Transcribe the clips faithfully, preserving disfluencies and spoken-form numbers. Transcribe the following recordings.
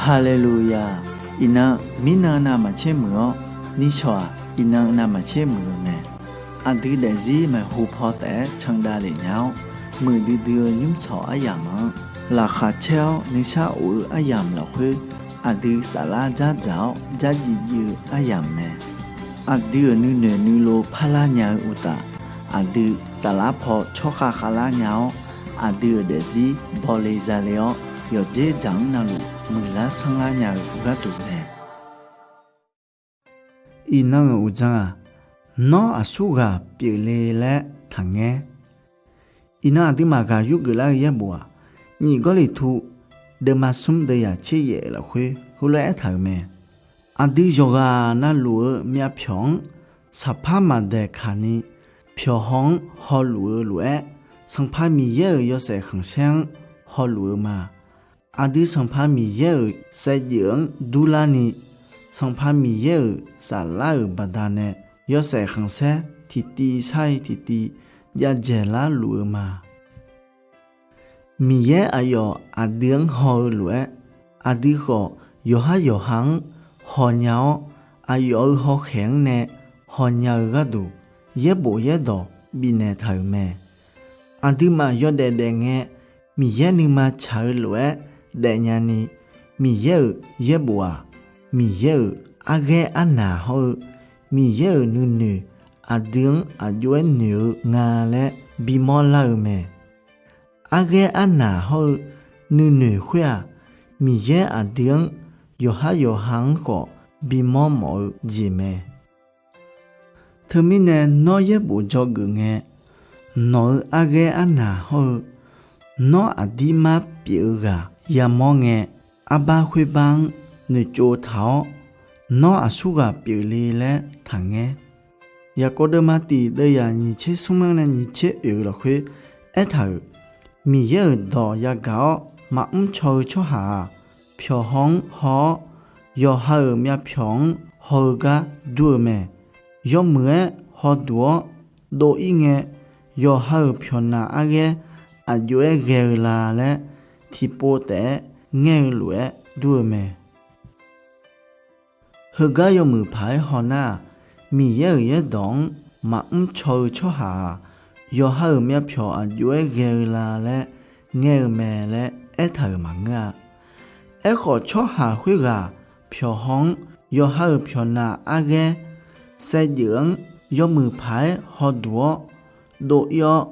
Haleluya! Iqnan, mirnan navmaqtser muiq-awr, nishawq-aq, iqnan navmaqtser muiq-eu mae. Aqdui daefzir maeqhu paw taef-aer candav lef nya-awr, muiqdui dui-eu nymrshawq aryamq-anr laqkhaq caer-awr nuisar of-eu aryamq lafkhoer, aqdui saflar dzardzaq-awr dzardziv dziv-eu aryamq mae. Aqdui-euq nuinoeq nuilov parlar nya-eu uqtaf, aqdui saflar paw tsawrkhav khavlar nya-awr, aqdui-euq daefzir bawle zale-awr, yawqdzer dzaq-anr navluf muiqlar sanrlar nya-eu gharduq mae. Iqnan-euq uqdzan-aq, Nawr aqsurghaq pyeufle laer taqngaer. Iqnan aqduimaf ghaq yurgeuf lar-eu yaerbof-aq, nyiq Gawrliqtu deuvma smr deuvyaq tser yaef lafkhoer heulof-aer aertaq-euq mae. Aqdui yawqghaq navluf-eu myavpyawq-anr saqpar maqdaeq kaq ni, pyawqhaw-anr hawluf-eu lof-aer, Sanqpaq Miqyaer-euq yawshaef khanqsaer-anr hawluf-eu ma. Aqdui Sanqpaq Miqyaer-euq saevdzeuf-anr durlarni, Sanqpaq Miqyaer-euq saflar-euq baqdanae yawshaef khanqsaer tiqtiv sar-ir tiqtiv jav dzaeqlar luf-eu ma. Miqyaer aqyawf aqdui-anr haw-eu lof-aer, aqdui khawf yawqhar yawqha-anr hawnya-awr, aqyawf-euq hawkhaeq-anr nae hawnya-eu gharduq, yaerbof yaerdawq bifnaeq taq-euq mae. Aqduimaf yawdaef daefngae, Miqyaer nuima tsaq-eu lof-aer daefnya ni, Miqyaer-euq yaerbof-aq, Miqyaer-euq arghaer arnaq hawr-eu, Miqyaer-euq nuinoeq aqdui-anr aqjox-aer noeq-eu nga laer bimawr lar-eu mae. Arghaer arnaq hawr-eu nuinoeq khoer-aq, Miqyaer aqdui-anr yawqhar yawqha-anr khawf bimawr mawf-eu jeq mae. Teumirnae nawr yaerbof dzawgeuf ngae, nawq-eu arghaer arnaq hawr-eu, nawr aqdirmar pyeuf-eu ghaq yamawr ngae, arbar khoerbar-anr noeqtsov taq-awr, nawr aqsurghaq pyeufle laer taqngaer. Yaqkov deuvma tiq deuvyaq nyiq tser smr-anr nae nyiq tser oeq-eu lafkhoer aertaq-euq, Miqyaer-euq dawq yagaq-awr maqmr caw-eu tsawrhaq-aq, pyawqhaw-anr haw-awr, yawqha-euq myavpyawq-anr haw-eu gar dur-eu mae. Yawmuiq-aer hawduq-awr dov-ir ngae, yawqha-euq pyawqnaq arghaer aqjox-aer ghae-eu la laer tiqpov taef-aer ngaer-eu lof-aer dur-eu mae. Heugar yawmuiq paq-aer hawnar-aq, Miqyaer-euq yaerdawq-anr maqmr caw-eu tsawrhaq-aq, yawqha-euq myavpyawq aqjox-aer ghae-eu la laer ngaer-eu mae laer aertaq-euq maqngeur-a. Aerkhawf, tsawrhaq khoerghaq pyawqhaw-anr yawqha-euq pyawqnaq arghaer saevdzeuf-anr yawmuiq paq-aer hawduq-awr dov-ir-awr,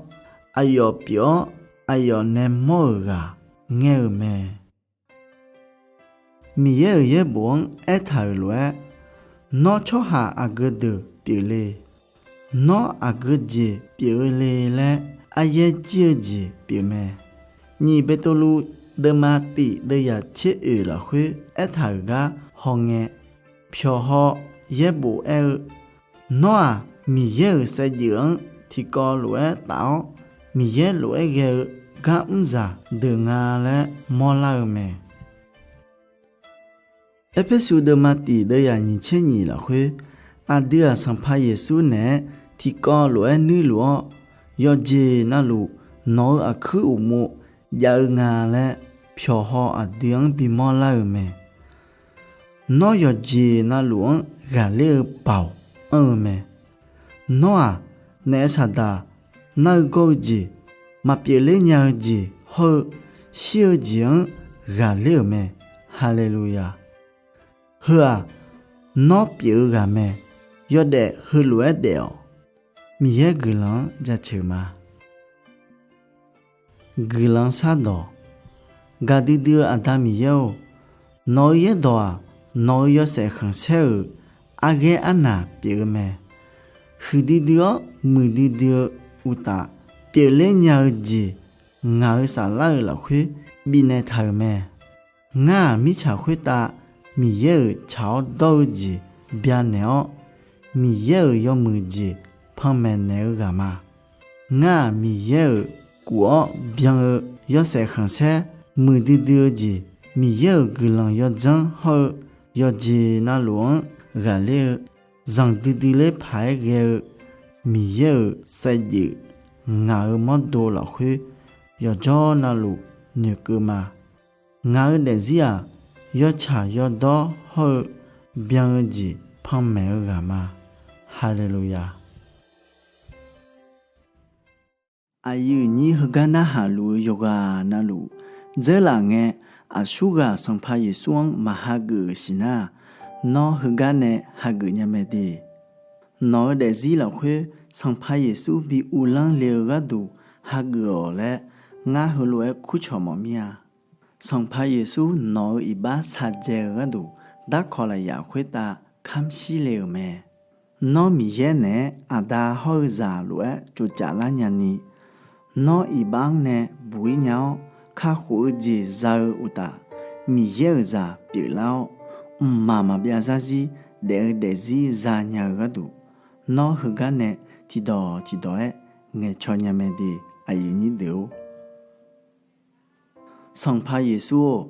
aqyawf pyeuf-awr aqyawf nae mawr-euq ghaq ngaer-eu mae. Miqyaer-euq yaerbof-anr aertaq-euq lof-aer, Nawr tsawrhaq aqgeu deuq pyeufle. Nawr aqgeu jeq pyeuf-eu le laer aryaer jir-eu jeq pyeufmae. Nyiq Beqtuvluv deuvma tiq deuvyaq tser oeq lafkhoer aertaq-euq gar hawngae, pyawqhaw yaerbof aer-eu, Nawr-aq, Miqyaer-euq saevdzeuf-anr tiqkawv lof-aer taf-awr, Miqyaer lof-aer ghae-eu gar mrzaq deuq nga laer mawrlar-eu mae. Erpersu deuvma tiq deuvyaq nyiq tser nyiq lafkhoer, aqdui-aq Sanqpaq Yeqsur naeq-aer tiqkawv lof-aer nuirluf-awr, yawqjeq navluf nawq-eu aqkuir uqmov jav-eu nga laer pyawqhaw aqdui-anr bimawr lar-eu mae. Nawr yawqjeq navluf-anr ghaqler-eu baoq anr-eu mae. Nawr-aq, naef saqdaq, nar-eu gawr-eu jeq, maqpyeufler nya-eu jeq hawr-eu shir-eu jeq-anr ghaqler-euq mae. Haleluya! Heu-aq, nawr pyeuf-eu ghaq mae. Yawdaef heulof-aer daef-awq. Miqyaer guiqlanq-anr jaceuq ma. Guiqlanq shardawq. Gaqdui dui-eu Aqda Miqyaer-or, nawq-eu yaerdawq-aq, nawq-eu yawshaef khanqsaer-euq arghaer arnaq pyeuf-eu mae. Huiqdui dui-awr muiqdui dui-eu uqtaf, pyeufler nya-eu jeq ngaq-euq saflar-euq lafkhoer bifnaeq taq-euq mae. Ngar-aq, mirtsaq khoertav Miqyaer-euq tsaq-awr dawr-eu jeq byanaeq-awr, Miqyaer-euq yawmuiq jeq panmaeq naeq-eu ghaq ma. Ngar-aq, Miqyaer-euq kuf-awr byan-eu yawshaef khanqsaer muiqdui dui-eu jeq, Miqyaer-euq guiqlanq yawdzanr hawr-eu yawqjeq navluf-anr ghaqler-eu, zanqdui dui ler paq-aer ghae-eu Miqyaer-euq saevdzeuf ngaq-euq mawrdo lafkhoer yawqjawr navluf noeqkeuv ma. Ngaq-euq daefzir-aq, yawtsaq yawdawr hawr-eu byan-eu jeq panmaeq-eu ghaq ma. Haleluya! Aqyuif nyir heugar narhaq luf-eu yawqghaq navluf dzeurlaf ngae, aqsurghaq Sanqpaq Yeqsur-anr maq hageuf-euq siqnar-aq, nawr heugar nae hageuf nya mae de. Nawq-eu daefzir lafkhoer Sanqpaq Yeqsur bi uvlanr le-eu gharduq hageuf-awq laer, ngar heulof-aer kurcawq mawf mir-a. Sanqpaq Yeqsur nawq-eu iqbax shaqdzae-eu gharduq darkawq lafyaq khoertav kamr shir le-euq mae. Nawr Miqyaer naeq-aer aqda hawr-eu zaq lof-aer tsovcaf lar nyani, nawr iqbax-anr nae buq-ir nya-awr, kakhof-eu jeq za-eu uqtaf, Miqyaer-euq zaq pyeuflar-awr, mqmaq maqbyav zarzir daef-eu daefzir zanya-eu gharduq, nawr heugar nae tiqdawq tiqdawq-aer ngaeqcaw nya mae de. Aqyuif nyir deuq-or, Sanqpaq Yeqsur-or,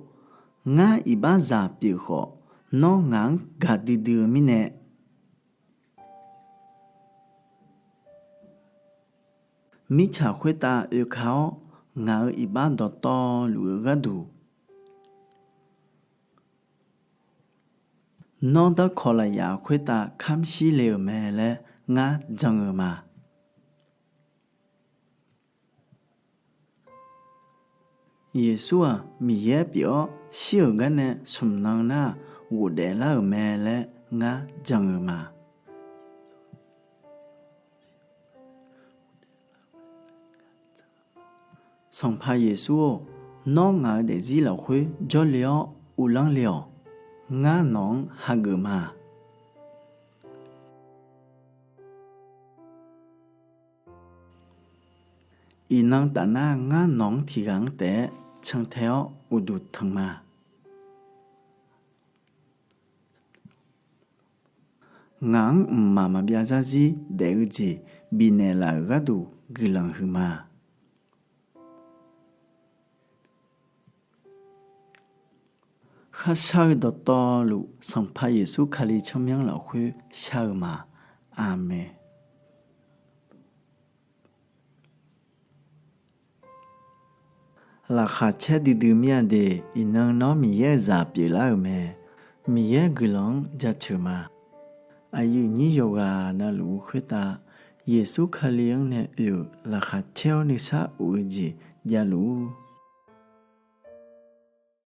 ngar iqbaxzaq pyeuf khawf, nawr ngaq-anr gaqdui dui-eu mirnae, mirtsaq khoertav oeka-awr, ngaq-euq iqbax dawqtawvluf-eu gharduq, nawr darkawq lafyaq khoertav kamr shir le-euq mae laer ngar jan-eu ma. Yeqsur-aq Miqyaer pyeuf-awr shir-euq garnae smq nan nar-aq ghofdaef lar-euq mae laer ngar jan-eu ma. Sanqpaq Yeqsur-or, nawr ngaq-eu daefzir lafkhoer jawrle-awr uvlanr le-awq. Ngar nawq-anr hageuf ma. Iqnan tafnar ngar nawq-anr tiqghaq-anr taef-aer cantae-awr uqduq tanq ma. Ngaq-anr mqmaq maqbyav zarzir daef-eu jeq bifnaeq laf-euq gharduq guiqlanq huiqma. Kharshar-eu dawqtawvluf Sanqpaq Yeqsur Kali tsawrmyanr lafkhoer shar-eu ma. Aqmeq. Laqkhaq caer duidui mir-a de. Iqnan nawr Miqyaer-euq zaq pyeuflar-euq mae. Miqyaer guiqlanq-anr jaceuq ma. Aqyuif nyir yawqghaq navluf-eu khoertav Yeqsur Kali-anr nae oe-euq laqkhaq caer-awr nuisar of-eu jeq javluf-ur.